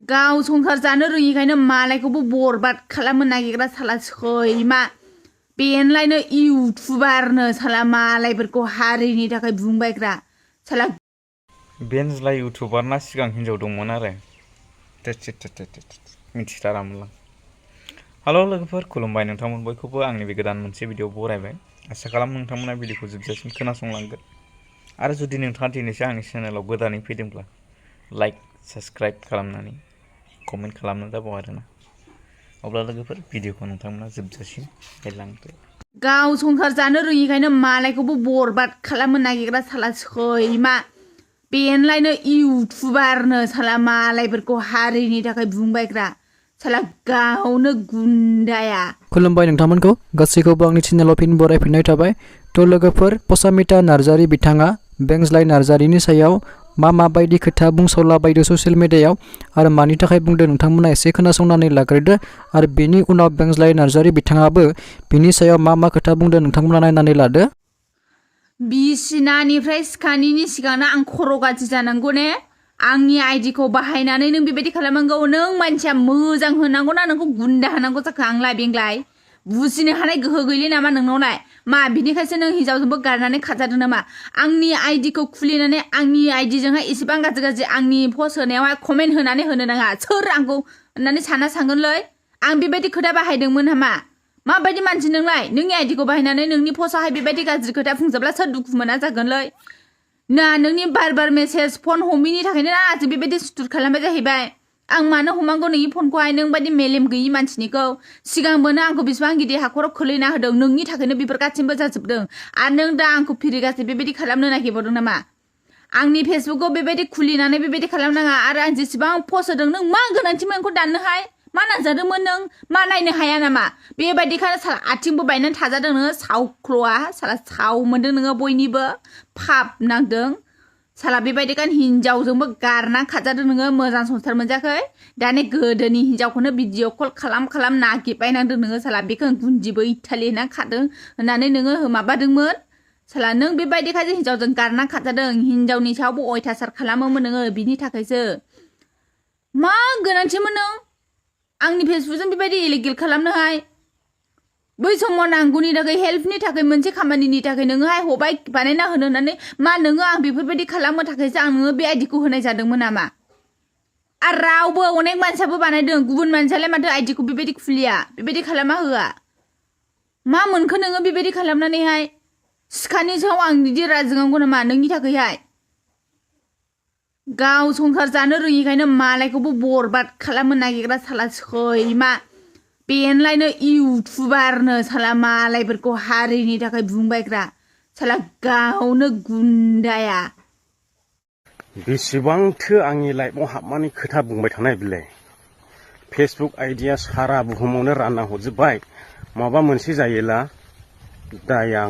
गाव संसार जानो रोङिखायनो मालायखौबो बरबाद खालामनो नागिरग्रा साला सैमा बेनलायनो इउटुबारनो साला मालायफोरखौ हारिनि थाखाय बुंबायग्रा साला बेनज्लाय इउटुबार ना सिगां हिनजाव दंमोन आरो मिथिथारामोनलां। हेल' लोगोफोर खुलुमबाय नोंथांमोन बयखौबो आंनि बे गोदान मोनसे भिडिअ बरायबाय। आसा खालाम नोंथांमोना भिडिअखौ जोबजासिम खोनासंलांगोन आरो जुदि नोंथाङा दिनैसो आंनि चेनेलाव गोदानै फैदोंब्ला लाइक साबस्क्राइब खालामनानै कमेन्ट खालामनो दाबाव आरोना। अब्ला लोगोफोर भिडिअखौ नोंथांमोना जोबजासिम नायलांदो। गाव संसार जानो रोङिखायनो मालायखौबो बरबाद खालामनो नागिरग्रा साला सैमा बेनलायनो इउटुबारनो साला मालायफोरखौ हारिनि थाखाय बुंबायग्रा साला गावनो गुन्दाया। खुलुमबाय नोंथांमोनखौ गासैखौबो आंनि चेनेलाव फिन बरायफिननाय थाबाय। थ' लोगोफोर पसामिता नार्जारी बिथाङा बेंज्लाय नार्जारीनि सायाव माबायदि खोथा बुंसावला बायदो ससियेल मिडियायाव आरो मानि थाखाय बुंदों नोंथांमोना एसे खोनासंनानै लाग्रोदो आरो बेनि उनाव बेंज्लाय नार्जारी बिथाङाबो बिनि सायाव मा खोथा बुंदों नोंथांमोना नायनानै लादो। बिसिनानिफ्राय सिखानिनि सिगांनो आं खर' गाज्रि जानांगौ ने? आंनि आइडिखौ बाहायनानै नों बेबायदि खालामनांगौ? नों मानसिया मोजां होनांगौ ना नोंखौ गुन्दा होनांगौ जाखो? आंलाय बेंलाय बुजिनो हानाय गोहो गैले नामा नोंनावलाय? मा बिनिखायसो नों हिनजावजोंबो गारनानै खाजादों नामा? आंनि आइडिखौ खुलिनानै आंनि आइडिजोंहाय एसेबां गाज्रि आंनि पस्ट होनायावहाय कमेन्ट होनानै होनो नाङा। सोर आंखौ होननानै सानगोनलै? आं बेबायदि खोथा बाहायदोंमोन नामा? माबायदि मानसि नोंलाय? नोंनि आइडिखौ बाहायनानै नोंनि पस्टआवहाय बेबायदि गाज्रि खोथा बुंजोबब्ला सोर दुखु मोना जागोनलै? ना नोंनि बार मेसेज फन हमिनि थाखायनो ना आजि बेबायदि सुथुर खालामबाय जाहैबाय। आं मानो हमांगौ नोंनि फनखौहाय? नों बायदि मेलेम गैयि मानसिनिखौ सिगांबोनो आंखौ बेसेबां गिदिर हाखराव खोलैना होदों। नोंनि थाखायनो बेफोर गासिबो जाजोबदों आरो नों दा आंखौ फिरिगासे बेबायदि खालामनो नागिरबावदों नामा? आंनि फेसबुकखौ बेबायदि खुलिनानै बेबायदि खालामनाङा आरो आं जेसेबां पस्ट होदों नों मा गोनांथिमोन आंखौ दाननोहाय? मा नाजादोंमोन नों? मा नायनो हाया नामा? बेबायदिखायनो साला आथिंबो बायनानै थाजादों नोङो सावख्ल'आ साला साव मोनदों नोङो बयनिबो फाप नांदों साला बेबायदिखायनो हिनजावजोंबो गारना खाजादों नोङो मोजां संसार मोनजाखै दाने गोदोनि हिनजावखौनो भिडिअ कल खालाम नागिरबायनांदों नोङो साला बेखौ गुन्दिबो इटालि होना खादों होननानै नोङो माबादोंमोन साला नों बेबायदिखायसो हिनजावजों गारना खाजादों हिनजावनि सायावबो अयथासार खालामोमोन नोङो बिनि थाखायसो मा गोनांथिमोन नों आंनि फेसबुकजों बेबायदि इलिगेल खालामनोहाय बै समाव नांगौनि थाखाय हेल्पनि थाखाय मोनसे खामानिनि थाखाय नोङोहाय हबाय बानायना होनो होननानै मा नोङो आं बेफोरबायदि खालामनो थाखायसो आं नोङो बे आइडिखौ होनाय जादोंमोन नामा आरो रावबो अनेक मानसियाबो बानायदों गुबुन मानसियालाय माथो आइडिखौ बेबायदि खुलिया बेबायदि खालामा होआ मा मोनखो नोङो बेबायदि खालामनानैहाय सिखानि सायाव आं बिदि राजोंनांगौ नामा नोंनि थाखायहाय गाव संसार जानो रोङिखायनो मालायखौबो बरबाद खालामनो नागिरग्रा साला सैमा बेनलायनो इउटुबारनो साला मालायफोरखौ हारिनि थाखाय बुंबायग्रा साला गावनो गुन्दाया बेसेबांथो आंनि लाइफआव हाबनानै खोथा बुंबाय थानाय बिलाय फेसबुक आइडिया सारा बुहुमावनो रानना हरजोबबाय माबा मोनसे जायोला दाया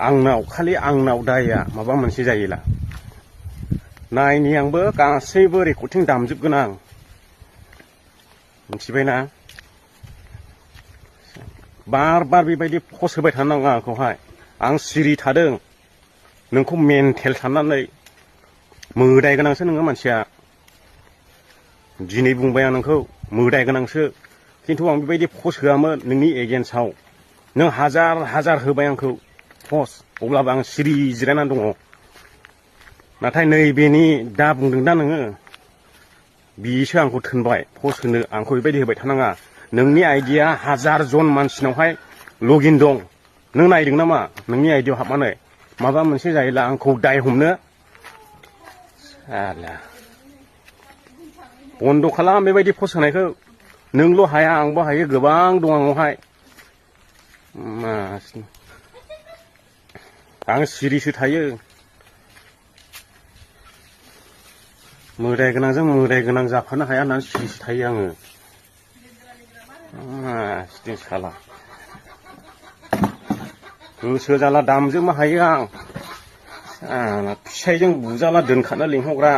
आंनाव खालि आंनाव दाया माबा मोनसे जायोला नायनि आंबो गासैबो रेकर्डिं दामजोबगोन आं मिथिबायना बार बेबायदि पस्ट होबाय थानाङा आंखौहाय आं सिरि थादों नोंखौ मेन्टेल साननानै मोदाय गोनांसो नोङो मानसिया दिनै बुंबाय आं नोंखौ मोदाय गोनांसो खिन्थु आं बेबायदि पस्ट होआमोन नोंनि एगेन्स्टआव नों हाजार होबाय आंखौ पस्ट अब्लाबो आं सिरि जिरायनानै दङ नाथाय नैबेनि दा बुंदों दा नोङो बिसो आंखौ थोनबाय पस्ट होनो आंखौ बेबायदि होबाय थानाङा नोंनि आइडिया हाजार जन मानसिनावहाय लगइन दं नों नायदों नामा नोंनि आइडियाव हाबनानै माबा मोनसे जायोला आंखौ दाय हमनो साला बन्द खालाम बेबायदि पस्ट होनायखौ नोंल' हाया आंबो हायो गोबां दं आंनावहाय आं सिरिसो थायो मोदाय गोनांजों मोदाय गोनां जाफानो हाया होननानै सिरिसो थायो आङो साला गोसो जाला दामजोबनो हायो आं फिसाइजों बुजाला दोनखानो लिंहरग्रा